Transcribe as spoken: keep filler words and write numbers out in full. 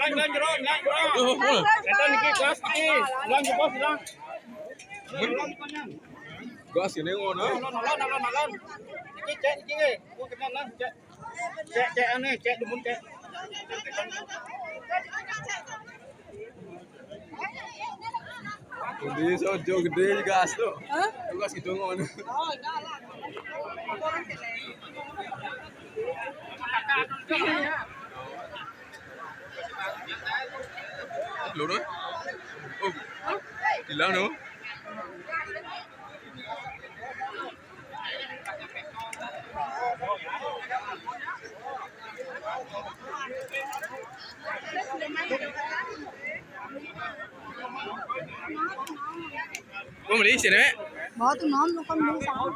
Lan, lan, jero, lan, jero. Tuh, tuh. Kata niki gas niki. Lan, jebos, lan. Gas ini ngono. Lan, lan, lan, lan, lan. Niki cek niki nggih. Ku kena lan cek. Cek, cek ane, cek dumun cek. Gede sojo gede gas tuh. Hah? Gas gitu ngono. Oh, enggak lah. Loro? Oh, hilang no? Kau beli sini, Mek? Bawa tuh nom, lu kan beli sama.